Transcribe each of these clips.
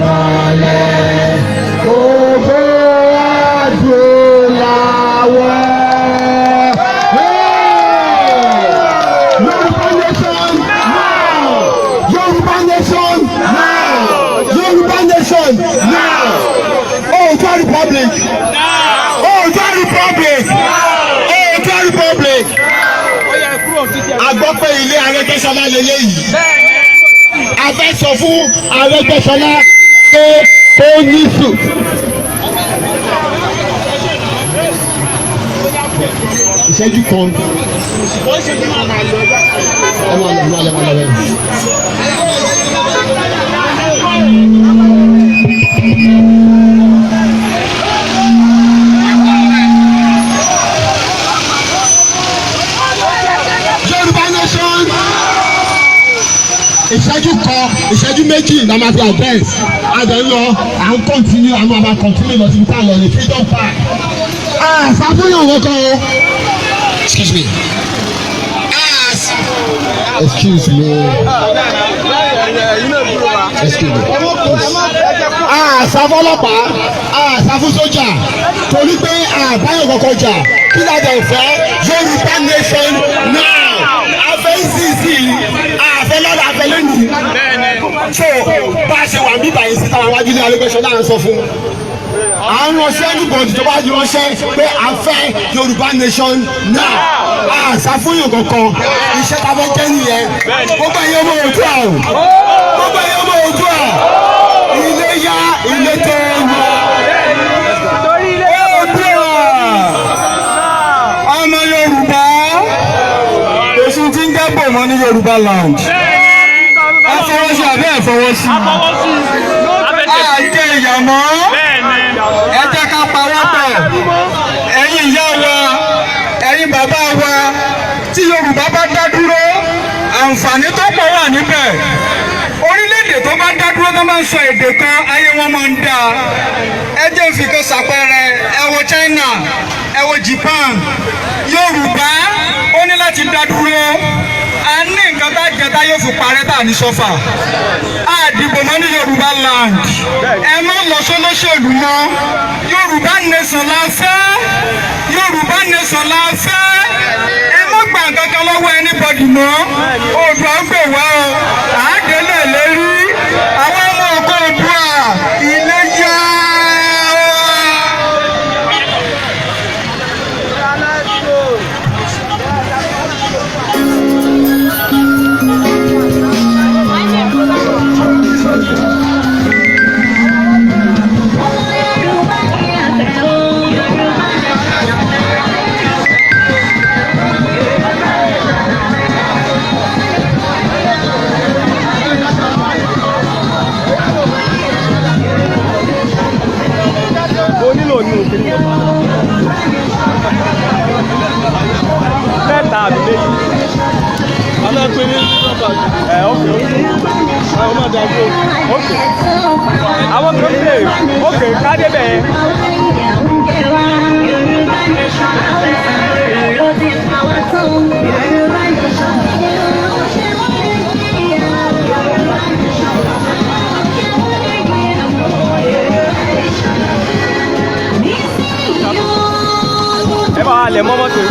Ìmọ̀lẹ̀ gbogbo adúláwọ̀. Yorùbá nation now! Yorùbá nation now! Yorùbá nation now! Oòduà Republic! Oòduà Republic! Oòduà Republic! A gbọ́ pé ilé Arẹ́gbẹ́ṣọlá lélẹ́yìí. A fẹ́ sọ fún Arẹ́gbẹ́ṣọlá pé kó ní sùn. Ìṣẹ́jú kan. Ẹ máa lọ, ẹ máa lọ, ẹ máa lọ bẹ́ẹ̀. Yorùbá nation, ìṣẹ́jú kan, ìṣẹ́jú 2 la máa fi address. A dẹ̀ ń lọ, à ń continue, à máa continue lọ síbi tá a lọ ní Freedom Park. Àṣàfihàn wọn kan o. Excuse me. Excuse me. Excuse me. Àṣàfọlọ́pàá, àṣàfún sójà, torí pé àbáyọ̀ kọ̀ọ̀kan jà. Kí la dẹ̀ fẹ́? Yorùbá nation now. Afẹ́ sísì, àfẹ́ lọ́dọ̀, àfẹ́ lẹ́nu. So bá a ṣe wà níbà yìí sí táwọn wájú ní Arẹ́gbẹ́ṣọlá, à ń sọ fún, à ń ránṣẹ́, anybody tó bá ránṣẹ́ pé a fẹ́ Yorùbá nation now, àṣàfihàn kankan. Iṣẹ́ tá a fẹ́ jẹ́ nìyẹn. Gbogbo ẹ̀yin ọmọ Oòduà o, gbogbo ẹ̀yin ọmọ Oòduà, ilé yá, ilé tó ń lọ. Oòduà, ọmọ Yorùbá, èsì tí ń jẹ́ bò mọ́ ní Yorùbá land. Ẹ fọwọ́ sí àbẹ́ ẹ̀ fọwọ́ sí? Àjẹ ìyàmọ́, ẹ jẹ́ ká pawọ́pọ̀. Ẹ̀yin ìyá wa, ẹ̀yin bàbá wa, tí Yorùbá bá dá dúró, àǹfààní tó pọ̀ wà níbẹ̀. Orílẹ̀-èdè tó bá dá dúró, tó máa ń sọ èdè kan, ayé wọn máa ń dáa. Ẹ jẹ́ n fi kan ṣàpẹẹrẹ. Ẹ wo China, ẹ wo Japan. Yorùbá ó ní láti dá dúró. A ní nǹkan tá jẹ tá yóò fi parẹ́ tá ní sọ́fà. A dìbò mọ́ ní Yorùbá land. Ẹ má lọ sólóṣèlú mọ́. Yorùbá nation la fẹ́, Yorùbá nation la fẹ́. Ẹ má gbà nǹkan kan lọ́wọ́ anybody mọ́. Oòduà ń gbè wá o, àádélẹ̀ lérí àwọn ọmọ ọkọ Oòduà, ilé yá. Mo nílò ní òkè mẹ́ta àbí méjì. A máa pín ní nọ́mbà. Ẹ ok, Àwọn máa dàgbò. Ok, àwọn kan lè ok ká débẹ̀ yẹn. Ẹ bá wa lẹ̀ mọ́ mọ́tò.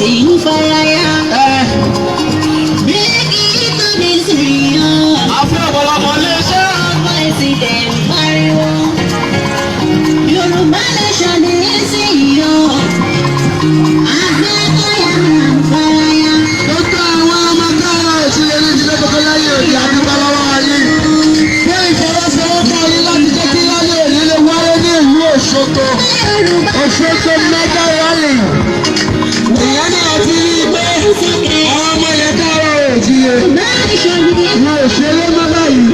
Voice ń faraya. Break it to this real. Àfẹ́ ọ̀pọ̀lọpọ̀ iléeṣẹ́. Voice dem pariwo. Yorùbá nation ní sí yọ. Àgbẹ̀kọ̀yà ń faraya. Gbogbo àwọn ọmọ káàárọ̀ òṣìlẹ̀ ní ìdílé gbogbo láyé òde àdúgbò lọ́wọ́ yín. Fún ìfọwọ́sowọ́pọ̀ yín láti jẹ́ kí láyé òní lè wáyé ní ìlú Òṣogbo. Yorùbá Òṣogbo mega rally. Ìyẹn náà ti rí i pé sókè. àwọn ọmọ yẹn káàárọ̀ òjìye. Nation ní Wọn ò ṣeré mọ́ báyìí.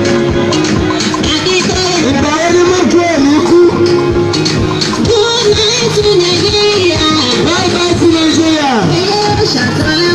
Akíkọ́. Ìgbà wo ni mọ́tò ò ní kú? Good night to Nigeria. Bye bye to Nigeria. Yóò ṣàtọ́lá.